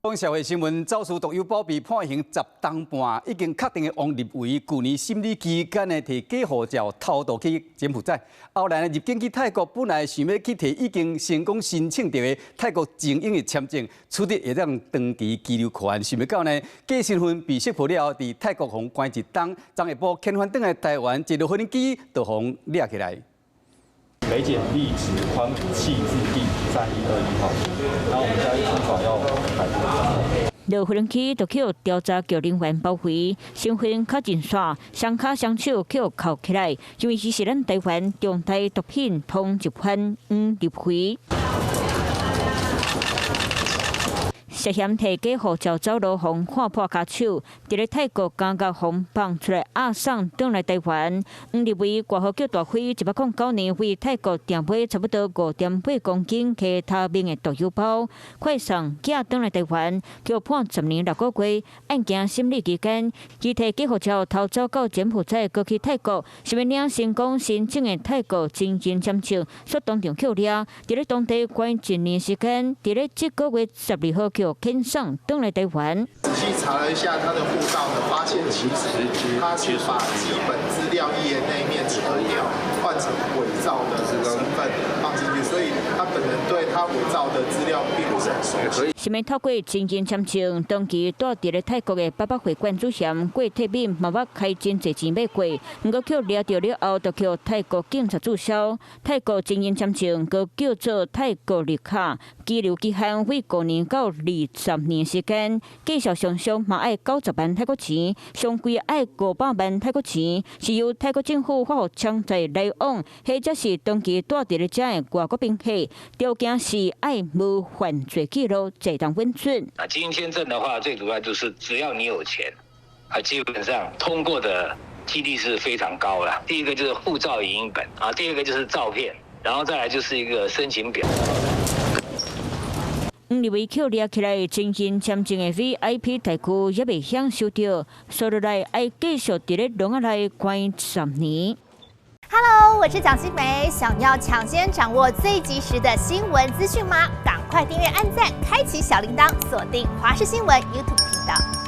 講社會新聞，走私毒藥包被判刑10冬半，已經確定的王立偉，舊年審理期間呢，提假護照偷渡去柬埔寨，後來呢入境去泰國，本來想欲去提已經成功申請著的泰國精英的簽證，取得會當長期居留權，想袂到呢假身份被識破了後，佇泰國予關一冬，昨下晡遣返轉來台灣，一落飛機就予掠起來。北檢立直寬氣字第3121號，然後我們現在依法要逮捕。落飛機就予調查局人員包圍，身份確認煞，雙跤雙手予銬起來，因為伊是咱台灣重大毒品通緝犯黃立輝。涉嫌提假護照走路，予看破跤手，佇咧泰國監獄予放出來，押送轉來台灣。黃立偉外號叫大輝，109年為泰國訂買差不多5.8公斤 K 他命的毒藥包，快送寄轉來台灣，予判10年6個月。案件審理期間，伊提假護照偷走到柬埔寨，閣去泰國，想欲領成功申請的泰國精英簽證，煞當場予掠，佇咧當地關一年時間，佇咧這個月12號予遣送轉來台灣。仔細查了一下他的護照呢，發現其實他是把基本資料頁那一面抽掉，換成偽造的身份放進去，所以他本人對他偽造的資料並不是很熟悉。想欲透過精英簽證，長期蹛佇咧泰國的八百會館主嫌郭泰敏嘛捌開真濟錢買過，毋過予掠著了後，就予泰國警察注銷。泰國精英簽證，閣叫做泰國綠卡，居留期限為5年到20年時間，繼續上上嘛愛90萬泰國錢，上貴愛500萬泰國錢，是由泰國政府發予簽證來往，或者是長期蹛佇咧遮的外國賓客，條件是愛無犯罪記錄，才當允准。啊，精英簽證的話，最主要就是只要你有錢，啊，基本上通過的幾率是非常高啦。第一個就是護照影印本，啊，第二個就是照片，然後再來就是一個申請表。黃立偉予掠起來，精英簽證的 VIP 待遇猶未享受著，煞落來愛繼續佇咧籠仔內關10年。 Hello，我是蔣新梅，想要搶先掌握最及時的新聞資訊嗎？趕快訂閱、按讚、開啟小鈴鐺，鎖定華視新聞 YouTube 頻道。